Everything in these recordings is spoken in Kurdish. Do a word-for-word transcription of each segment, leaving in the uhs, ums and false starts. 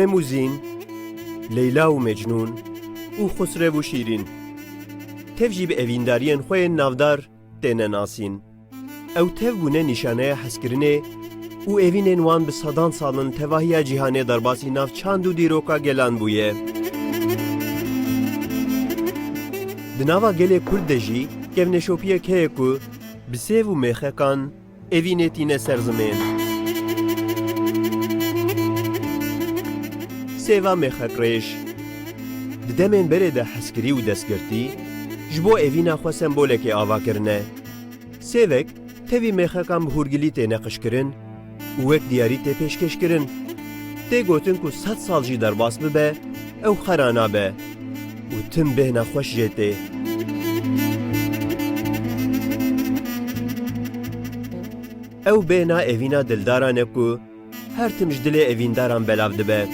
Limuzîn, Leyla û Mecnûn û Xusrev û Şîrîn. Tev jî bi evîndariyên xwe yên navdar têne nasîn. Ew tev bûne nîşaneya hezkirinê û evînên wan bi sedan sal in tevahiya cîhanê derbasî nav çand û dîroka gelan bûye. Di nava gelê Kurd de jî kevneşopiyek heye ku bi sêv û mêxekan evînê tîne ser zimên. Sêva mêxekrêj. Di demên berê de hezkirî û destgirtî ji bo evîna xwe sembolekê ava kirine. Sêvek tevî mêxekan bi hûrgilî tê neqişkirin û wek diyarî tê pêşkêşkirin. Tê gotin ku sed sal jî derbas bibe, ew xera nabe û tim bêhna xweş jê tê. Ew bêhna evîna dildaran e ku her tim ji dilê evîndaran belav dibe.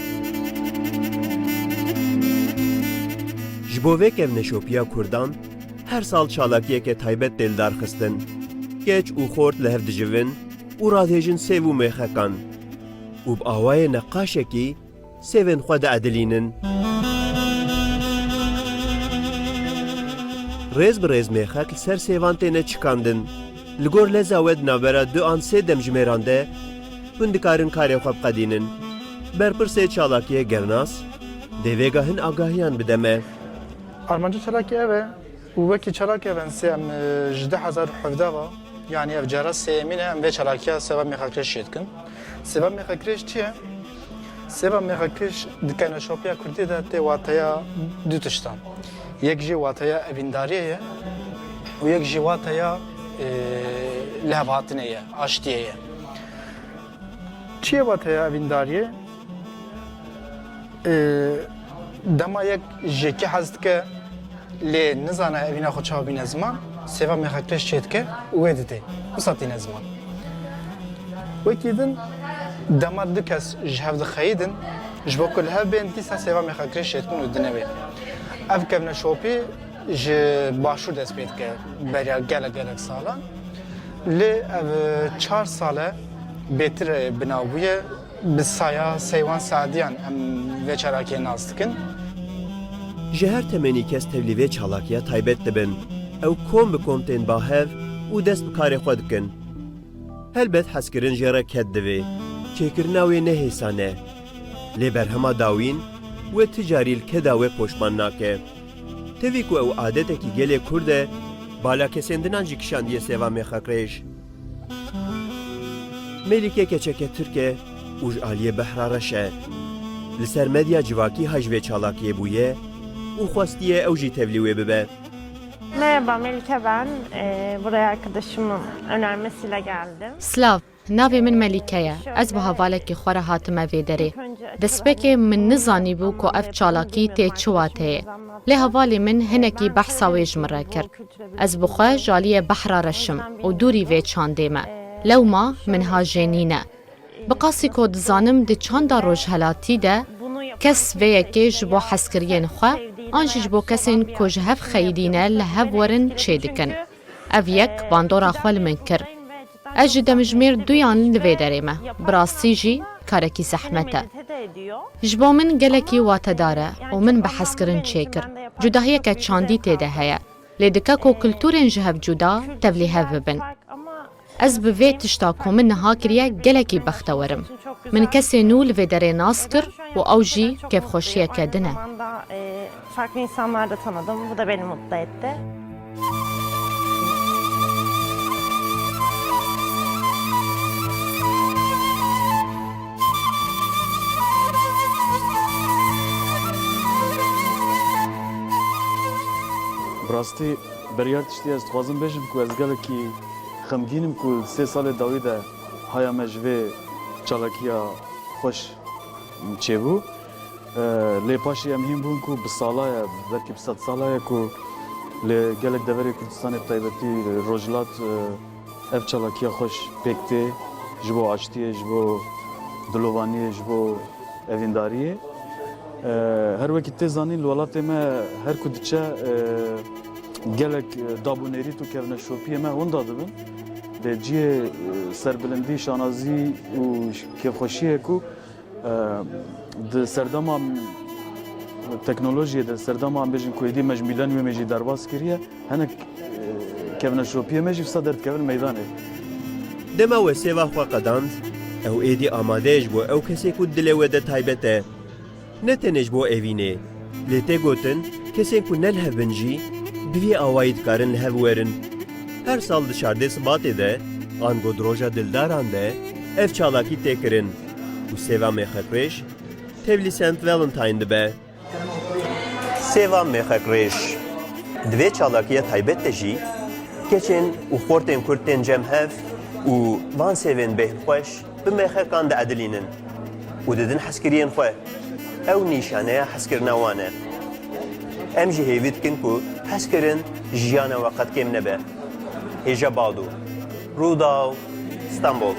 Ji bo vê kevneşopiya Kurdan her sal çalakiyeke taybet tê lidarxistin. Keç û xort li hev dijivin û radihêjin sêv û mêxekan û bi awayê neqaşekî sêvên xwe diedilînin. Rêz bi rêz mêxek li ser sêvan têne çikandin. Li gor leza we di navbera du an sê demjimêran de hûn dikarin karê xwe biqedînin. Berpirsê çalakiyê gernas dê vêga hin agahiyan bide me. Armanca çalakî ev e û wekî çalakê ev en sê em, e, ji du hezar û hevdeh ve, yanî ev cara sêyemîn e em vê çalakiya sêva mêxekrêj çê dikin. Sêva mêxekrêj çi ye? Sêva mêxekrêj di kevneşopiya kurdî de tê wateya du tiştan. Yek jî wateya evîndariyê ye û yek jî wateya, e, lihevhatinê ye, aştiyê ye. Çi ye wateya evîndariyê? E, dema yek ji yekî hez dike, lê nizane evîna xwe çawa bîne ziman, sêva mêxekrêj çê dike û wê didê. Wisa tîne ziman. Wekî din, dema du kes ji hev dixeyidin, ji bo ku li hev bên, dîsa sêva mêxekrêj çê dikin û dine wê. Ev kevneşopî ji başûr dest pê dike, beriya gelek gelek salan. Lê ev çar sal e bêtir binav bûye. Bi saya Seywan Sadiyan em vê çalakiyê nas dikin. Ji her temenî kes tevlî vê çalakiya taybet dibin. Ew kom bi kom tên ba hev û dest bi karê xwe dikin. Helbet hezkirin jê re ked divê. Çêkirina wê ne hêsan e. Lê berhema dawîn wê ti carî li keda wê poşman nake. Tevî ku ew adetekî gelê Kurd e, bala kesêndinan jî kişandiye sêva mêxekrêj. Melîke keçeke Tirk e û ji aliyê behra reş e. Li ser medya civakî haj vê çalakiyê bûye û xwestiye ew jî tevlî wê bibe. Merhaba, Melike ben. Ee, buraya arkadaşımın önermesiyle geldim. Silav, navê min Melîke ye. Ez bi hevalekî xwe re hatime vê derê. Destpêkê min nizanîbû ku ev çalakî tê çi wateyê. Lê hevalê min hinekî behsa wê ji min re kir. Ez bi xwe ji aliyê behra reş im û dûrî vê çandê me. Lewma min ha jê nîne. Bi qasî ku dizanim di çanda rojhelatî de kes vê yekê ji bo hezkiriyên xwe an jî ji bo kesên ku ji hev xeyidî ne li hev werin çêdikin. Ev yek bandora xwe li min kir. Ez ji demjimêr duyan li vê derê me. Bi rastî jî karekî zehmet e. Ji bo min gelekî watedar e û min bi hezkirin çêkir. Cudahiyeke çandî tê de heye. Lê dike ku kulturên ji hev cuda tevlî hev bibin. Ez bi vê tişta ku min niha kiriye gelekî bextewer im. Min kesê nû li vê derê nas kir û ew jî kêfxweşiyeke din e. Farklı insanlar da tanıdım. Bu da beni mutlu etti. Bi rastî, beriya tiştî ez dixwazim bêjim ku ez gelekî xemgîn im ku sê salê dawî de haya me ji vê çalakiya xweş çêbû. E, lê paşê em hîn bûn ku bi sala ye, belkî bi sed sala ye ku li gelek deverê Kurdistanê, bi taybetî li Rojhilat, e, ev çalakiya xweş pêk tê, ji bo aştiyê, ji bo dilovaniyê, ji bo evîndariyê. E, her wekî tê zanîn, li welatê me her ku diçe, e, gelek, e, dab û nêrît û kevneşopiyê me winda dibin. Lê cihê, e, serbilindî, şanazî û kêfxweşiyê ku Di serdema teknolojiyê de, serdema em bêjin ku êdî me ji mîleniyumê jî derbas kiriye, hinek, e, kevneşopiyê me jî wisa derdikevin meydanê. Dema we sêva xwe qedand, ew êdî amade ye ji bo ew kesê ku dilê we de taybet e. Ne tenê ji bo evînê, lê tê gotin, kesên ku ne li hev bin jî, bi vî awayî dikarin li hev werin. Her sal di çardê Sibatê de, ango di Roja Dildaran de, ev çalakî tê kirin û sêva mêxekrêj tevlî Saint Valentine dibe. Sêva mêxekrêj. Di vê çalakiya taybet de jî keçên û xortên kurd tên cem hev û van sêvên bêhnxweş bi mêxekan diedilînin û didin hezkiriyên xwe. Ew nîşaneya hezkirina wan e. Em jî hêvî dikin ku hezkirin jiyana we qet kêm nebe. Hêja Bado, Rûdaw, Stenbol.